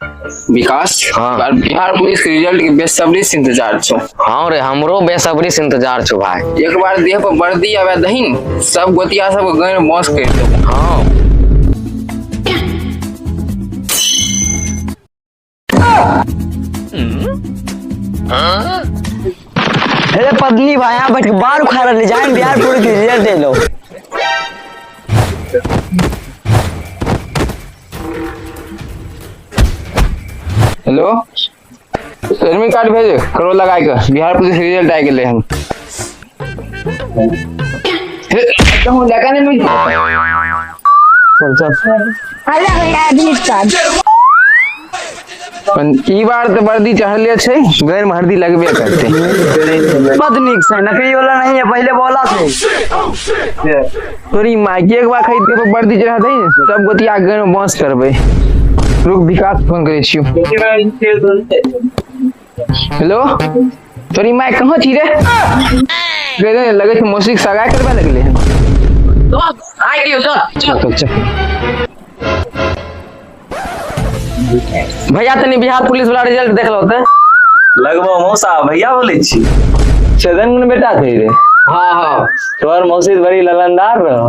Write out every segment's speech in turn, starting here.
विकास। हाँ। बार बिहार पुलिस के रिजल्ट के बेसब्री से इंतजार छो। हाँ रे, हमरो बेसब्री से इंतजार छो भाई। एक बार देह पर वर्दी आवे दहीन, सब गोतिया सब गैर बॉस कर देबो। हाँ। अरे पत्नी भाई, यहाँ बैठ के बाल उखाड़ रहे जाए, बिहार पुलिस के रिजल्ट दे लो। हेलो, एडमिट कार्ड भेज करो लगाए के, बिहार पुलिस रिजल्ट आ गेलै हन। हे, कहूं लगा नहीं मुझे। चल चल। अरे भैया एडमिट कार्ड। पण ई बार तो वर्दी चढ़ले छै, गैर में हरदी लगबे करते। बद निक से नकली वाला नहीं है, पहले बोला थे। तोरी माय के एक बार खरीद के वर्दी चढ़ा दही, सब गोतिया गैर में बांस करबै। रुक, विकास फोन करै छियो। हेलो, तोरी माय कहाँ छी रे? गए लगे छै मौसी के सगाई करबे लगले हन। आ गेलियो, चल चल। चल चल। भैया तनी बिहार पुलिस वाला रिजल्ट देख लो ते। लगबो मौसा भैया बोलै छी। छदन कोन बेटा छै रे? हाँ हाँ। तोहर मौसी बड़ी ललनदार रहो,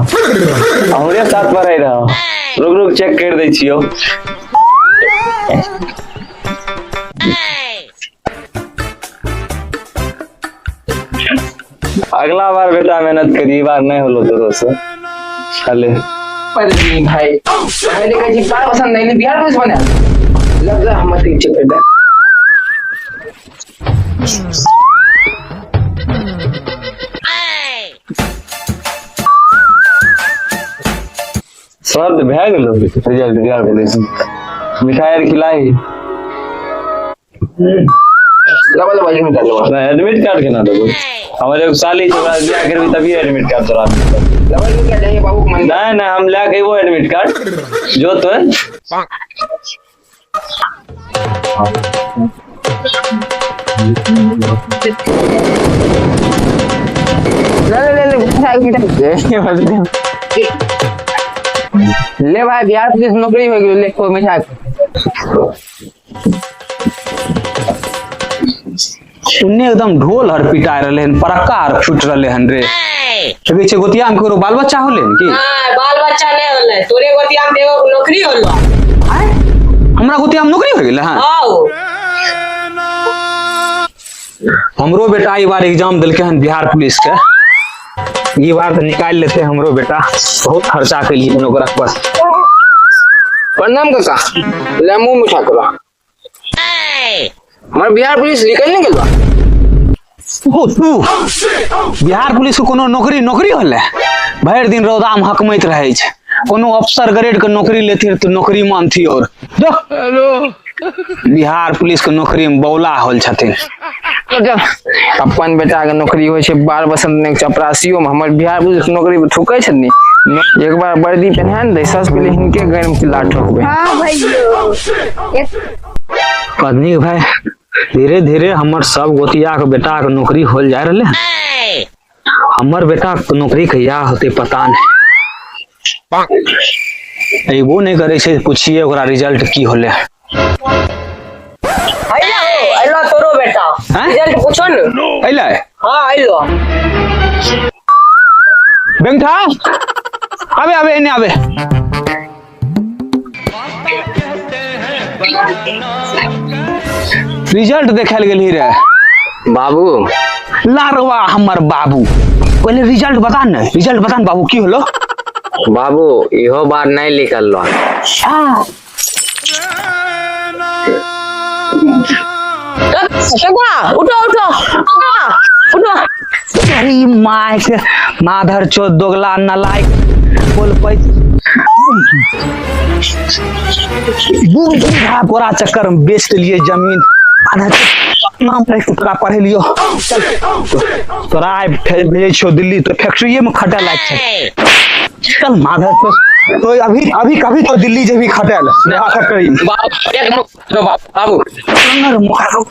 हमरे साथ पढ़े रहो। रुक रुक, चेक कर दै छियो। अगला बार बेटा मेहनत करी, ई बार नहीं होलो तोरो से। चले। पत्नी भाई पहले कहै छी बाल पसंद नहीं, बिहार पुलिस बना लग हम ठीक छै बेटा। सर भए गेलो रिजल्ट बिहार पुलिस। मिठाई आर खिलाई। लबा लबा एडमिट कार्ड लबा। नहीं, एडमिट कार्ड केना देबो? हमर एगो साली छै, ओकरा बियाह करबी तभी एडमिट कार्ड तोरा मिलतौ। लबा एडमिट कार्ड चाहिए बाबू के मन। नहीं नहीं, हम लए के अयबो एडमिट कार्ड जो तो। ले ले ले ले ले भाई, बिहार पुलिस नौकरी हो गेल, ले को मिठाई। उन्ने एकदम ढोल हर पिटा रहले हन, परक्का हर फूट रहले हन रे। लगै छै गोतिया में ककरो बाल बच्चा होले हन की? हाँ, बाल बच्चा नहीं होले, तोरे गोतिया में एगो नौकरी होलो। आय, हमरा गोतिया में नौकरी हो गेलै हन? हाँ। हमरो बेटा ई बार एग्जाम देलकै हन बिहार पुलिस के, ई बार तो निकालि लेते हमरो बेटा, बहुत खर्चा केलिए हन ओकरा पर। प्रणाम काका, ले मुंह मीठा करो। हमर बिहार पुलिस निकल नहीं गेल बा। ओ तू बिहार पुलिस के कोनो नौकरी नौकरी होले? भरि दिन रौदा में हकमैत रहै छै, कोनो अफसर ग्रेड के नौकरी लेथिन तो नौकरी मानथी। और जो बिहार पुलिस के नौकरी में बौला होल छथिन। चल, अपन बेटा के नौकरी होइ छै बाल बसंत ने चपरासियो में, हमर बिहार पुलिस के नौकरी में ठुकै छथिन। एक बार वर्दी पहना ने दै, सबसे पहिले हिनके गैर में किला ठोकबै। हाँ भैयो एक पत्नी भाई, धीरे धीरे हमर सब गोतिया के बेटा के नौकरी होल जा रहले हन। हमर बेटा के नौकरी कहिया होते पता नहीं। अयबो नहीं करे छै, पूछिए ओकरा रिजल्ट की होले। भैया हो, अइलो तोरो बेटा। हैं? रिजल्ट पूछो न। अइलै? हाँ अइलो। बेंगठा आबे आबे एने आबे। रिजल्ट देखायल गेली रे। बाबू। लारवा हमर बाबू, पहले रिजल्ट बता न, रिजल्ट बता न बाबू की होलो? बाबू इहो बार नहीं निकललो। काका उठो उठो, काका उठो। अरे my के माधर चोद दोगला नालायक बोल पै तोरा चक्कर में बेच देलिए जमीन। आधा नाम रख के तोरा पढ़ेलियो। चल तोरा आइ भेजै छियौ दिल्ली, तो फैक्ट्रीये में खटै लायक छै। चल माधर चोद, तो अभी अभी कभी तो दिल्ली जेबही खटै लए नेहा फैक्ट्री में। बाबू, एक मिनट, बाबू। मारो।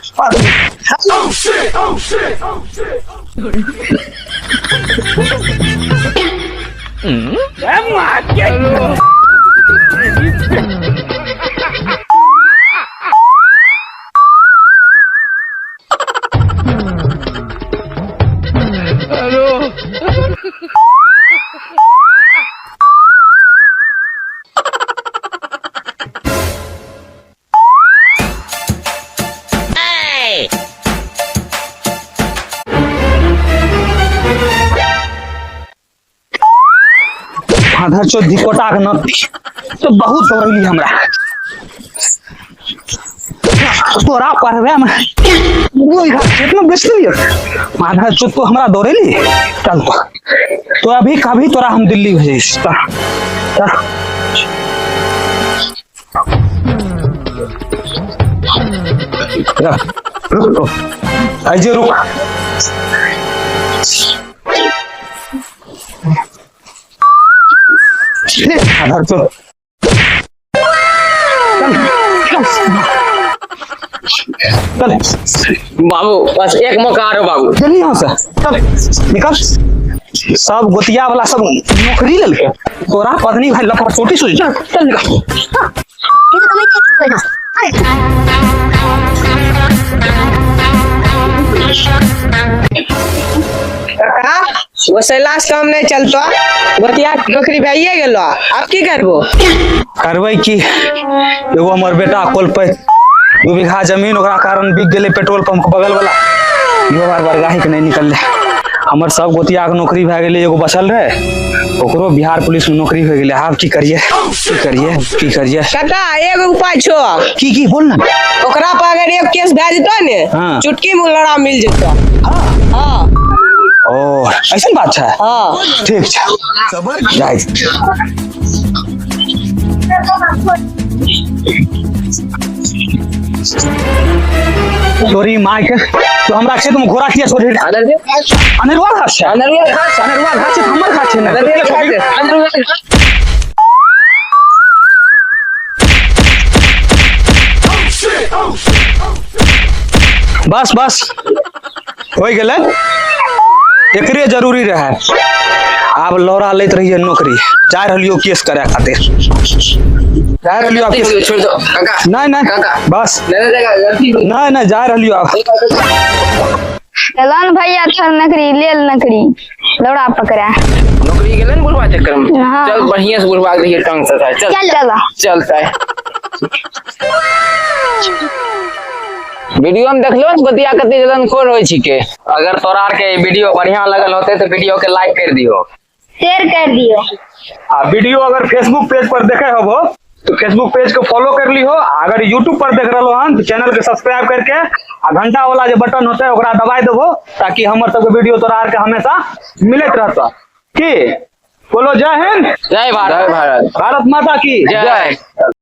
माधर चो धिकोटा के नती तो बहुत दौड़ली हमरा तोरा पढ़बे में ओइ घास खेत में बेच देलियो। माधर चो तो हमरा दौड़ेली। चल तो अभी कभी तोरा हम दिल्ली भेजै छी। चल चल। रुक रुक ऐजे रुक। माधर चो चल बाबू बस एक मौका आरो बाबू। जल्दी यहाँ से चल निकल। सब गोतिया वाला सब नौकरी लेलके, तोरा पत्नी भाई लफड़ छोटी सुई। चल चल निकल। काका वो सैलास काम नहीं चलतो, गोतिया नौकरी भइए गेलो, अब की करबो? करबै की, एगो हमर बेटा कोल पे 2 बीघा जमीन ओकरा कारण बिक गेलै पेट्रोल पंप के बगल वाला। इहो बार बरगाही के नहीं निकललै। हमर सब गोतिया के नौकरी भए गेलै, एगो बचल रहे ओकरो बिहार पुलिस में नौकरी हो गेलै। आब की करिए की करिए की करिए? काका एगो उपाय छो। की की बोल ना। ओकरा पर अगर एक केस भए जेतो ने, हाँ। चुटकी में लड़ा मिल जेतो। हाँ। हाँ। ओ ऐसन बात छै? हाँ। ठीक छै, जाय। तोरी माय के तो हमरा खेत में घोड़ा किया छोड़े? अनेरुआ घास छै। अनेरुआ घास। अनेरुआ घास छै, हमर घास छै ने। अनेरुआ घास। बस बस हो गेलै, एकरे जरूरी रहे। आब लौरा लैत रहिए नौकरी, जा रहलियो केस करे खातिर, जा रहलियो आब केस। छोड़ दो काका। नहीं नहीं काका। बस नहीं नहीं गलती हो। नहीं नहीं जा रहलियो आब। ललन भैया तोहर नौकरी लेल नौकरी लौड़ा पकड़ा नौकरी गेलै ने बुढ़वा चक्कर में। हाँ। चल बढ़िया से बुढ़वा के देखिए टंग से चल चल चलता है। वीडियो में देखलो ने गोतिया कते जलनखोर होय छिके। अगर तोरा आर के वीडियो बढ़िया लगल होते तो वीडियो के लाइक कर दियो, शेयर कर दियो। आ वीडियो अगर फेसबुक पेज पर देखे होबो तो फेसबुक पेज के फॉलो कर लिहो। अगर यूट्यूब पर देख रहलो हन तो चैनल के सब्सक्राइब करके आ घंटा वाला जो बटन होते है ओकरा दबाई देबो, ताकि हमर सबके वीडियो तोरा आर के हमेशा मिलत रहता। की बोलो जय हिंद, जय भारत, जय भारत, भारत माता की जय।